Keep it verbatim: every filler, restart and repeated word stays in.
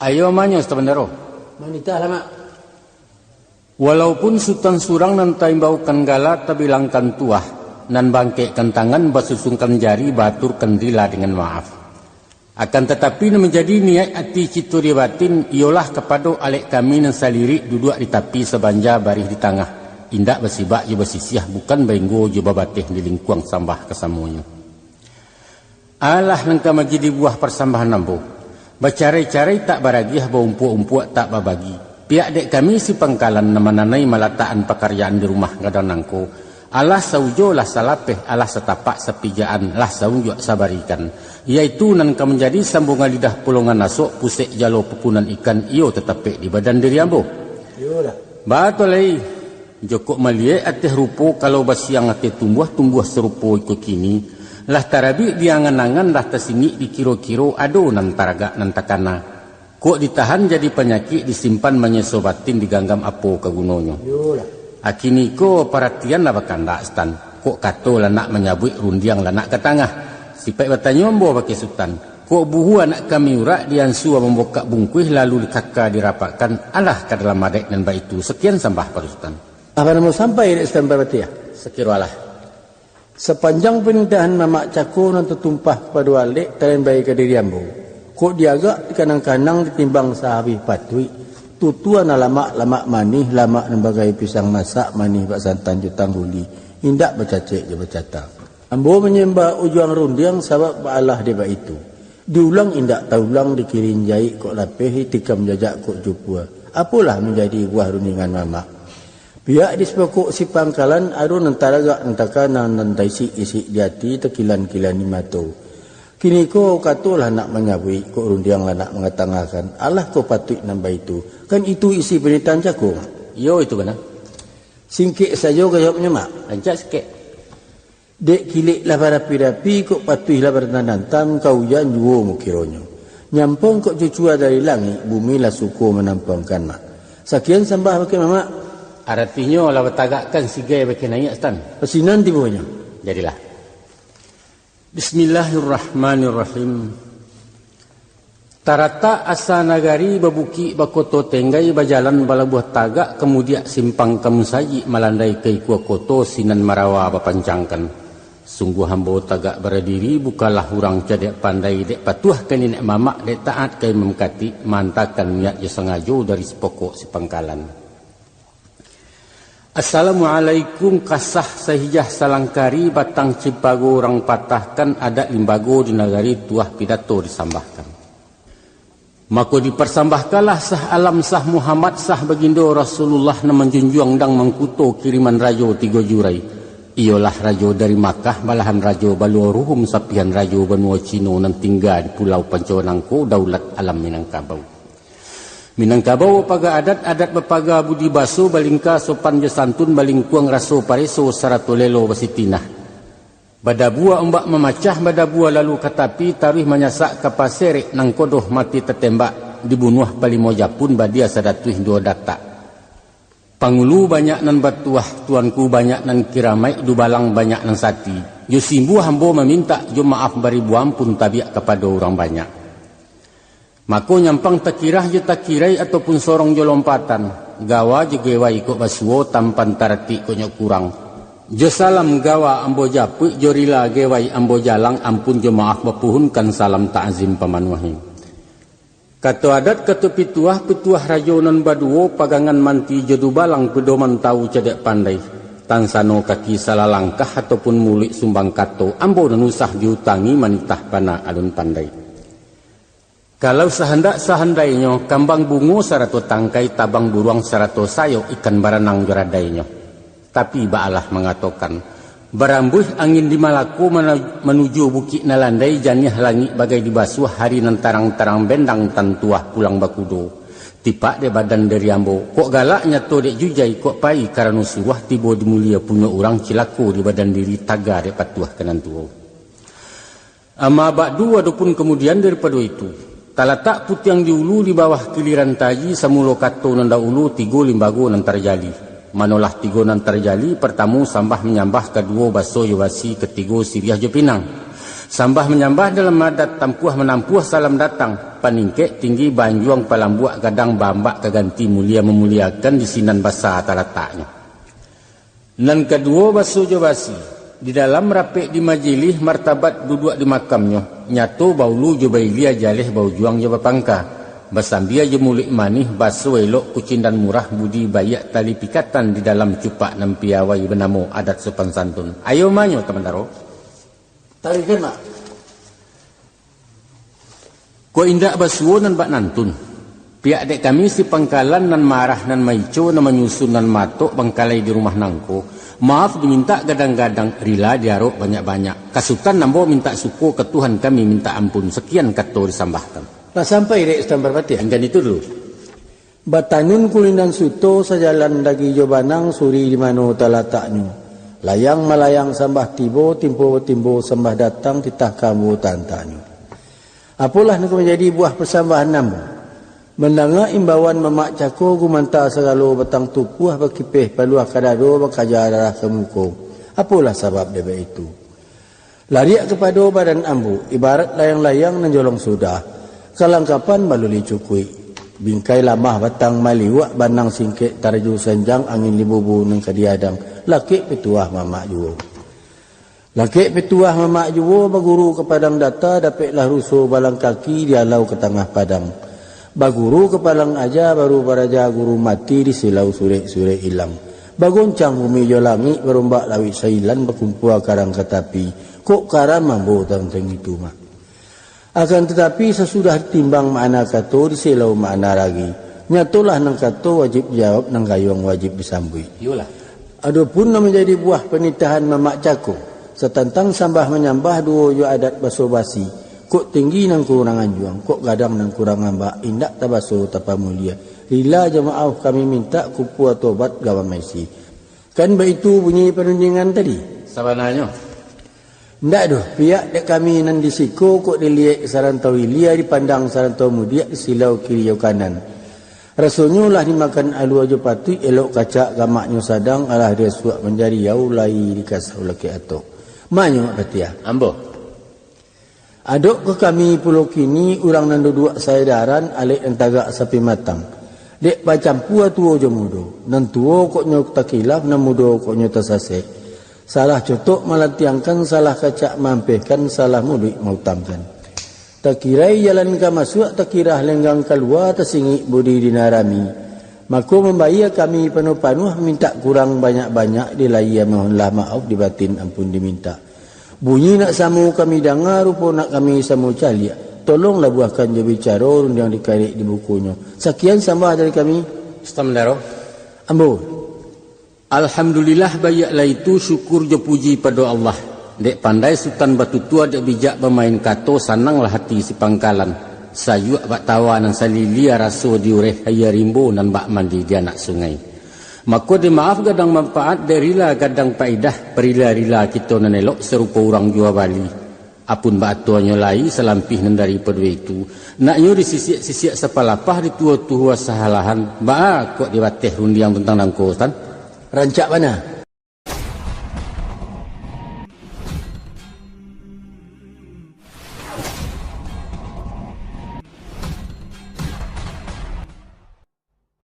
Ayo manyo, Sutan Bandaro. Manitahlah, Mak. Walaupun Sutan surang nan taimbaukan gala tabilangkan tuah, nan bangkekkan tangan basusungkan jari baaturkan rila dengan maaf. Akan tatapi nan manjadi niaik ati cito di batin iyolah kapado alek kami nan salirik duduak di tapi sabanja barih di tangah, indak basibak jo basisiah bukan bainggo jo babateh di lingkuang sambah kasamonyo. Alah nan ka manjadi buah parsambahan ambo. Bacarai-carai tak baragiah, baumpuak-umpuak tak babagi. Pihak dek kami si pangkalan nan mananai malatakan pakaryaan di rumah gadang nangko, alah saujo lah salapeh, alah satapak sapijaan, lah saunjuak sabarikan, yaitu nan ka manjadi sambungan lidah pulongan asok pusek jalo pupunan ikan iyo tatapek di badan diri ambo. Iyolah. Batua lai. Jokok maliek ateh rupo, kalau basiang ateh tumbuah, tumbuah sarupo iko kini, lah tarabik di angan-angan, lah tasingik di kiro-kiro, ado nan taragak nan takana. Kok ditahan jadi panyakik, disimpan manyeso batin, diganggam apo ka gunonyo? Iyolah. Akini ko paratian lah bakandak, Sutan. Kok kato lah nak manyabuik, rundiang lah nak ka tangah. Sipaik batanyo ambo bakeh Sutan. Kok buhu anak kami urak, diansua mambukak bungkuih, lalu dikaka dirapakkan, alah ka dalam adaik nan baitu. Sakian sambah pado Sutan. Apo namo sampai dek Sutan Parpatiah? Sakiro alah. Sapanjang panindahan mamak cako nan tatumpah kapado alek, talambai ka diri ambo. Kok diagak dikanang-kanang, ditimbang sahabih patuik, tutua nan lamak, lamak manih, lamak nan bagai pisang masak, manih bak santan jo tangguli, indak bacacek jo bacatang. Ambo manyambah ujuang rundiang, sabab baalah dek baitu. Diulang indak taulang, dikirin jaik kok lapeh, ditikam jajak kok jupua. Apolah manjadi buah rundiangan mamak? Pihak di sipokok si pangkalan, ado nan taragak nan takana, nan taisik-isik di ati, takilan-kilan di mato. Kiniko katolah nak manyabuik, kok rundiang lah nak mangatangahkan. Alah kok patuik nan baitu? Kan itu isi panitahan cako? Iyo, itu bana. Singkek sajo ka jawabnyo, Mak. Rancak sikek. Dek kilek lah barapi-rapi, kok patuih lah barantang-rantang, ka ujan juo mukironyo. Nyampang kok cucua dari langik, bumi lah suko manampuangkan, Mak. Sakian sambah bakeh mamak. Aratinyo lah batagakkan sigai bakeh naiak, Sutan. Sinan tibonyo. Jadilah. Bismillahirrahmanirrahim. Taratak asa nagari, babukik bakoto tenggai, bajalan balabuah tagak, kamudiak simpang ka musajik, malandai ka ikua koto, sinan marawa bapancangkan. Sungguah ambo tagak baradiri, bukanlah urang cadiak pandai, dek patuah ka niniak mamak, dek taat ka imam katik, maantakan niat jo sangajo dari sipokok sipangkalan. Assalamualaikum, kasah sahijah salangkari, batang cimpago urang patahkan, adat limbago di nagari, tuah pidato disambahkan. Mako diparsambahkanlah sah alam, sah Muhammad, sah bagindo Rasulullah, nan manjunjuang dang mangkuto kiriman rajo tigo jurai, iyolah rajo dari Makkah, balahan rajo baluo ruhum, sapihan rajo banua Cino, nan tingga di pulau Panco nangko, daulat alam Minangkabau. Minangkabau bapaga adat, adat bapaga budi baso, balingka sopan jo santun, balingkuang raso pareso, sarato lelo basitinah. Badabua ombak mamacah, badabua lalu ka tapi, taruih manyasak ka paserek, nangkodoh mati tatembak, dibunuah palimo japun, badia sadatuih duo datak. Pangulu banyak nan batuah, tuanku banyak nan kiramaik, dubalang banyak nan sati. Jo simbuah ambo mamintak, jo maaf baribu ampun, tabiak kapado urang banyak. Mako nyampang takirah jo takirai, ataupun sorong jo lompatan, gawa jo gewai kok basuo, tampan taratik kok nyo kurang. Jo salam gawa ambo japuik, jo rila gewai ambo jalang, ampun jo maaf bapuhunkan, salam takzim pamanuahi. Kato adat, kato pituah, pituah rajo nan baduo, pagangan manti jo dubalang, pedoman tawu cadiak pandai. Tansano kaki salah langkah, ataupun muluik sumbang kato, ambo nan usah diutangi, manitah bana alun pandai. Kalau sahandak-sahandainyo, kambang bungo sarato tangkai, tabang buruang sarato sayok, ikan baranang jo radainyo. Tapi baalah mangatokan, barambuih angin di Malako, mana-, manuju Bukik Nalandai, janiah langik bagai dibasuah, hari nan tarang-tarang bendang, tantuah pulang bakudo. Tipak dek badan diri ambo, kok galak nyato dek jujai, kok pai karano suruah, tibo di mulia punyo urang, cilako di badan diri, taga dek patuah ka nan tuo. Amma ba'du, adopun kamudian daripado itu, Talatak putiang di ulu di bawah kiliran taji, samulo kato nan daulu tigo limbago nan tarjali. Manolah tigo nan tarjali, partamo sambah manyambah, kaduo baso jo basi, katigo siriah jo pinang. Sambah manyambah dalam adat, tampuah manampuah salam datang, paningkek tinggi baanjuang, palambuak gadang baambak, ka ganti mulia mamuliakan di sinan basa talataknyo. Nan kaduo baso jo basi, di dalam rapek di majilih, martabat duduak di makamnyo, nyato baulu jo bailia, jaleh baujuang jo bapangka, basambia jo muluik manih, baso elok kucindan murah, budi baiak tali pikatan, di dalam cupak nan piawai, banamo adat sopan santun. Ayo manyo, Tamandaro. Tarikan, Mak. Kok indak basuo nan bak nantun. Pihak dek kami si pangkalan nan marah, nan maico, nan manyusun, nan matok bangkalai di rumah nangko. Maaf dimintak gadang-gadang, rila diarok banyak-banyak. Ka Sutan ambo mintak suko, ka Tuhan kami mintak ampun. Sakian kato disambahkan. Lah sampai dek Sutan Parpatiah? Enggan itu dulu. Batanun kulinan suto, sajalan dagi jo banang, suri di mano talataknyo. Layang malayang sambah tibo, timpo batimbo sambah datang, titah ka ambo tantanyo. Apolah nan ka manjadi buah pasambahan ambo? Mandanga imbauan mamak cako, gumanta sagalo batang tupuah, bakipeh paluah ka dado, bakaja darah ka muko. Apolah sabab dek baitu? Lariak kapado badan ambo, ibarat layang-layang nan jolong sudah, kalangkapan baluli cukuik, bingkai lamah batang maliwak, banang singkek taraju sanjang, angin limbubu nan ka diadang, lakek pituah mamak juo. Lakek pituah mamak juo, baguru ka padang data, dapeklah ruso balang kaki, dialau ka tangah padang. Baguru ka padang aja, baru baraja guru mati, disilau surek-surek ilang. Bagoncang bumi jo langik, barombak lauik sailan, bakumpua karang ka tapi, kok karam ambo tantang itu mah. Akan tatapi, sasudah timbang makna kato, disilau makna ragi, nyatolah nan kato wajib dijawab, nan gayuang wajib disambuik. Iyolah. Adopun nan manjadi buah panitahan mamak cako, satantang sambah manyambah, duo jo adat baso basi, kok tinggi nan kurang anjuang, kok gadang nan kurang ambak, indak tabaso tapamulia. Rila jo maaf kami mintak, kumpua tobat gawan maisi. Kan baitu bunyi panunjuangan tadi? Sabananyo. Ndak doh, pihak dek kami nan di siko, kok diliek sarantau ilia, dipandang sarantau mudiak, disilau kiri jo kanan. Rasonyo lah dimakan alua jo patuik, elok kacak gamaknyo sadang, alah dirasuak manjariau, lai dikasau lakek atok. Manyo Mak Patiah. Ambo. Adok ka kami pulo kini, urang nan duduak saedaran, alek nan tagak sapi matang. Dek bacampua tuo jo mudo, nan tuo kok nyo takilaf, nan mudo kok nyo tasasek. Salah cotok malantiangkan, salah kacak maampehkan, salah muluik mautamkan. Takirai jalan ka masuak, takirah lenggang kalua, tasingik budi di nan rami. Mako mambayia kami panuah-panuah, mintak kurang banyak-banyak, di lahia mohonlah maaf, di batin ampun dimintak. Bunyi nak samo kami danga, rupo nak kami samo caliak. Tolonglah buahkan jo bicaro, rundiang dikarek di bukunyo. Sakian sambah dari kami. Sutan Mandaro. Ambo. Alhamdulillah, baiaklah itu, syukur jo puji pado Allah. Dek pandai Sutan batutua, dek bijak bamain kato, sananglah hati si pangkalan. Sayuak bak tawa nan salilia, raso di ureh aia rimbo, nan bak mandi di anak sungai. Mako dek maaf gadang manfaat, dek rila gadang paidah, parila-rila kito nan elok, sarupo urang jua bali. Apun bak atuanyo lai, salampih nan daripado itu, naknyo disisiak-sisiak sapalapah, dituo-tuo sahalahan, baa kok dibateh rundiang tantang nangko, Sutan? Rancak bana.